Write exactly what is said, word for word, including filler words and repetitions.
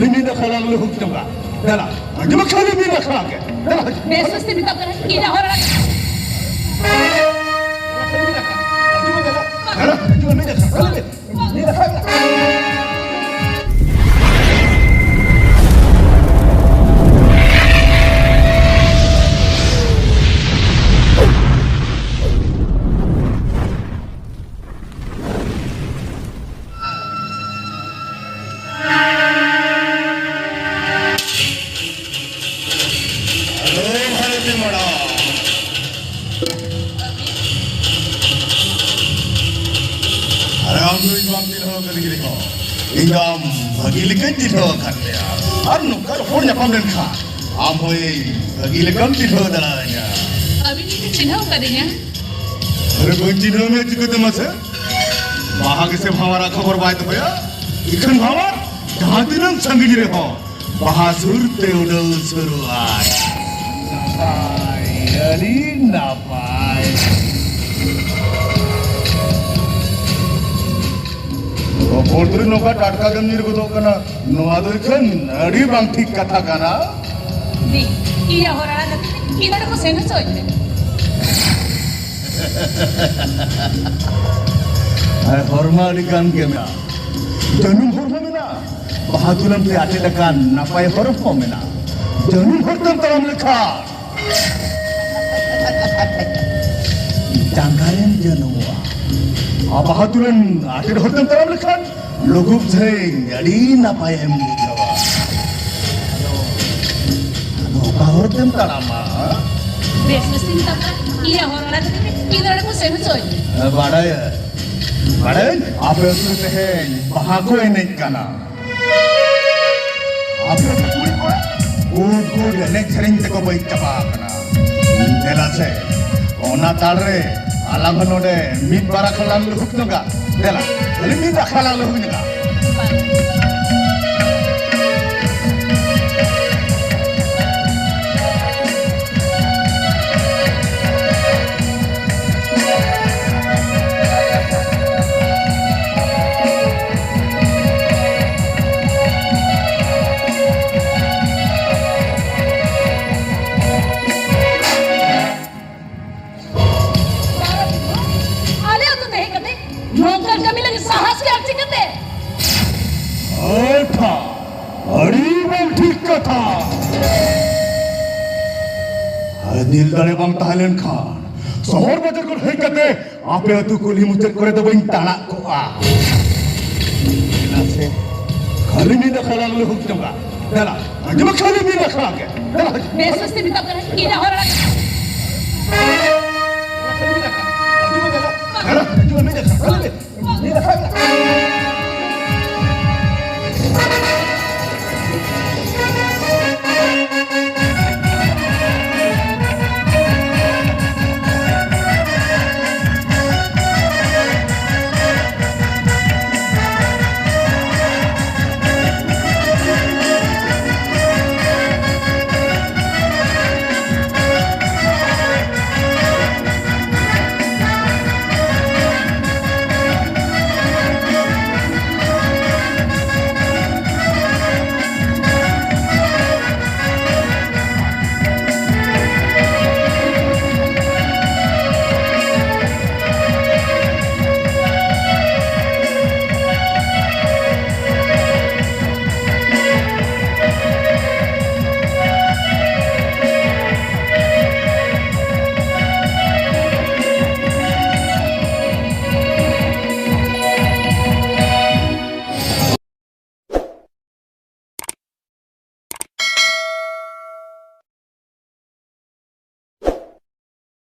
ᱢᱤᱫ ᱟᱠᱷᱲᱟ ᱞᱟᱝ ᱞᱩᱦᱩᱠ ᱧᱚᱜᱟ᱾ ᱫᱮᱞᱟ, ᱟᱸᱡᱚᱢ ᱠᱷᱟᱱ ᱢᱤᱫ ᱟᱠᱷᱲᱟ ᱜᱮ᱾ ᱫᱮᱞᱟ, ᱦᱤᱡᱩᱜ ᱢᱮ᱾ ᱵᱮᱥ ᱵᱮᱥ ᱛᱮ ᱢᱮᱛᱟᱢ ᱠᱟᱱᱟ, ᱤᱧᱟᱹᱜ ᱦᱚᱨ ᱟᱲᱟᱜ᱾ ᱫᱮᱞᱟ, ᱦᱤᱡᱩᱜ ᱢᱮ, ᱢᱤᱫ ᱟᱠᱷᱲᱟ, ᱫᱮᱞᱟ, ᱢᱤᱫ ᱟᱠᱷᱲᱟ᱾ ᱦᱮᱞᱳ, ᱵᱷᱟᱨᱚᱛᱤ ᱢᱟᱲᱟᱝ᱾ ᱟᱨ ᱟᱢ ᱫᱚ ᱤᱧ ᱵᱟᱢ ᱪᱤᱱᱦᱟᱹᱣ ᱠᱟᱹᱫᱤᱧ ᱨᱮᱦᱚᱸ, ᱤᱧ ᱫᱚ ᱟᱢ ᱵᱷᱟᱹᱜᱤ ᱞᱮᱠᱟᱧ ᱪᱤᱱᱦᱟᱹᱣ ᱟᱠᱟᱫ ᱢᱮᱭᱟ᱾ ᱟᱨ ᱱᱚᱝᱠᱟ ᱨᱚᱯᱚᱲ ᱧᱟᱯᱟᱢ ᱞᱮᱱᱠᱷᱟᱱ ᱟᱢ ᱦᱚᱸ ᱤᱧ ᱵᱷᱟᱹᱜᱤ ᱞᱮᱠᱟᱢ ᱪᱤᱱᱦᱟᱹᱣ ᱫᱟᱲᱮᱭᱟᱹᱧᱟ᱾ ᱟᱹᱵᱤᱱ ᱵᱤᱱ ᱪᱤᱱᱦᱟᱹᱣ ᱠᱟᱫᱤᱧᱟ? ᱟᱨᱮ, ᱵᱟᱹᱧ ᱪᱤᱱᱦᱟᱹᱣ ᱢᱮᱭᱟ ᱪᱤᱠᱟᱹᱛᱮ ᱢᱟᱥᱮ? ᱵᱟᱦᱟ ᱜᱮᱥᱮ ᱵᱷᱟᱶᱟᱨᱟᱜ ᱠᱷᱚᱵᱚᱨ ᱵᱟᱭ ᱫᱚᱦᱚᱭᱟ᱾ ᱤᱠᱷᱟᱹᱱ ᱵᱷᱟᱶᱟᱨ ᱡᱟᱦᱟᱸ ᱛᱤᱱᱟᱹᱜ ᱥᱟᱺᱜᱤᱧ ᱨᱮᱦᱚᱸ ᱵᱟᱦᱟ ᱥᱩᱨ ᱛᱮ ᱩᱰᱟᱹᱣ ᱥᱩᱨᱩᱜᱼᱟ᱾ ᱱᱟᱯᱟᱭ, ᱟᱹᱰᱤ ᱱᱟᱯᱟᱭ᱾ ᱨᱚᱯᱚᱲ ᱛᱩᱞᱩᱡ ᱱᱚᱝᱠᱟ ᱴᱟᱴᱠᱟ ᱜᱮᱢ ᱧᱤᱨ ᱜᱚᱫᱚᱜ ᱠᱟᱱᱟ, ᱱᱚᱣᱟ ᱫᱚ ᱤᱠᱷᱟᱹᱱ ᱟᱹᱰᱤ ᱵᱟᱝ ᱴᱷᱤᱠ ᱠᱟᱛᱷᱟ ᱠᱟᱱᱟ᱾ ᱫᱤ, ᱤᱭᱟᱹ ᱦᱚᱨ ᱟᱲᱟᱜ ᱠᱟᱛᱮ ᱜᱤᱫᱽᱨᱟᱹ ᱠᱚ ᱥᱮᱱ ᱦᱚᱪᱚᱣᱟᱹᱧ ᱢᱮ᱾ ᱟᱨ ᱦᱚᱨ ᱢᱟ ᱟᱹᱰᱤ ᱜᱟᱱ ᱜᱮ ᱢᱮᱱᱟᱜᱼᱟ᱾ ᱡᱟᱹᱱᱩᱢ ᱦᱚᱨ ᱦᱚᱸ ᱢᱮᱱᱟᱜᱼᱟ᱾ ᱵᱟᱦᱟ ᱛᱩᱞᱟᱹᱢ ᱛᱮ ᱟᱴᱮᱫ ᱟᱠᱟᱱ ᱱᱟᱯᱟᱭ ᱦᱚᱨ ᱦᱚᱸ ᱢᱮᱱᱟᱜᱼᱟ᱾ ᱡᱟᱹᱱᱩᱢ ᱦᱚᱨ ᱛᱮᱢ ᱛᱟᱲᱟᱢ ᱞᱮᱠᱷᱟᱱ ᱡᱟᱸᱜᱟ ᱨᱮᱢ ᱡᱟᱹᱱᱩᱢᱚᱜᱼᱟ᱾ ᱟᱨ ᱵᱟᱦᱟ ᱛᱩᱞᱟᱹᱢ ᱟᱴᱮᱫ ᱦᱚᱨ ᱛᱮᱢ ᱛᱟᱲᱟᱢ ᱞᱮᱠᱷᱟᱱ ᱞᱩᱜᱩᱵ ᱥᱮᱨᱮᱧ ᱟᱹᱰᱤ ᱱᱟᱯᱟᱭᱮᱢ ᱵᱩᱡᱷᱟᱹᱣᱟ᱾ ᱟᱫᱚ, ᱟᱫᱚ ᱚᱠᱟ ᱦᱚᱨ ᱛᱮᱢ ᱛᱟᱲᱟᱢᱟ? ᱵᱮᱥ ᱵᱮᱥ ᱤᱧ ᱛᱟᱲᱟᱢᱟ᱾ ᱤᱭᱟᱹ ᱦᱚᱨ ᱟᱲᱟᱜ ᱠᱟᱛᱮ ᱤᱧ ᱫᱟᱲᱮ ᱠᱚ ᱥᱮᱱ ᱦᱚᱪᱚᱭ᱾ ᱦᱮᱸ, ᱵᱟᱲᱟᱭᱟᱹᱧ᱾ ᱵᱟᱲᱟᱭᱟᱹᱧ, ᱟᱯᱮ ᱟᱹᱛᱩ ᱨᱮ ᱛᱮᱦᱮᱧ ᱵᱟᱦᱟ ᱠᱚ ᱮᱱᱮᱡ ᱠᱟᱱᱟ᱾ ᱟᱯᱮ ᱠᱩᱲᱤ ᱠᱚᱲᱟ ᱜᱩᱰ ᱜᱩᱰ ᱮᱱᱮᱡ ᱥᱮᱨᱮᱧ ᱛᱮᱠᱚ ᱵᱟᱹᱭ ᱪᱟᱵᱟ ᱟᱠᱟᱱᱟ᱾ ᱫᱮᱞᱟ ᱥᱮ, ᱚᱱᱟ ᱛᱟᱞ ᱨᱮ ᱟᱞᱟᱝ ᱦᱚᱸ ᱱᱚᱰᱮ ᱢᱤᱫ ᱵᱟᱨ ᱟᱠᱷᱲᱟ ᱞᱟᱝ ᱞᱩᱦᱩᱠ ᱧᱚᱜᱟ᱾ ᱫᱮᱞᱟ, ᱠᱷᱟᱹᱞᱤ ᱢᱤᱫ ᱟᱠᱷᱲᱟ ᱞᱟᱝ ᱞᱩᱦᱩᱠ ᱧᱚᱜᱟ᱾ ᱟᱹᱰᱤ ᱵᱟᱝ ᱴᱷᱤᱠ ᱠᱟᱛᱷᱟ᱾ ᱟᱨ ᱫᱤᱞ ᱫᱟᱲᱮ ᱵᱟᱝ ᱛᱟᱦᱮᱸ ᱞᱮᱱᱠᱷᱟᱱ ᱥᱚᱦᱚᱨ ᱵᱟᱡᱟᱨ ᱠᱷᱚᱱ ᱦᱮᱡ ᱠᱟᱛᱮ ᱟᱯᱮ ᱟᱹᱛᱩ ᱠᱩᱞᱦᱤ ᱢᱩᱪᱟᱹᱫ ᱠᱚᱨᱮ ᱫᱚ ᱵᱟᱹᱧ ᱛᱟᱲᱟᱜ ᱠᱚᱜᱼᱟ᱾ ᱪᱮᱫᱟᱜ ᱥᱮ ᱠᱷᱟᱹᱞᱤ ᱢᱤᱫ ᱟᱠᱷᱲᱟ ᱞᱟᱝ ᱞᱩᱦᱩᱠ ᱡᱚᱝᱟ᱾ ᱫᱮᱞᱟ, ᱟᱸᱡᱚᱢ ᱢᱮ, ᱠᱷᱟᱹᱞᱤ ᱢᱤᱫ ᱟᱠᱷᱲᱟ ᱜᱮ᱾ ᱫᱮᱞᱟ, ᱦᱤᱡᱩᱜ ᱢᱮ᱾ ᱵᱮᱥ ᱵᱮᱥ ᱛᱮ ᱢᱮᱛᱟᱢ ᱠᱟᱱᱟ, ᱤᱧ ᱦᱚᱨ ᱟᱲᱟᱜ᱾ ᱫᱮᱞᱟ, ᱦᱤᱡᱩᱜ ᱢᱮ, ᱫᱮᱞᱟ᱾ ᱫᱮᱞᱟ, ᱦᱤᱡᱩᱜ ᱢᱮ, ᱢᱤᱫ ᱟᱠᱷᱲᱟ, ᱠᱷᱟᱹᱞᱤ ᱢᱤᱫ, ᱢᱤᱫ ᱟᱠᱷᱲᱟ᱾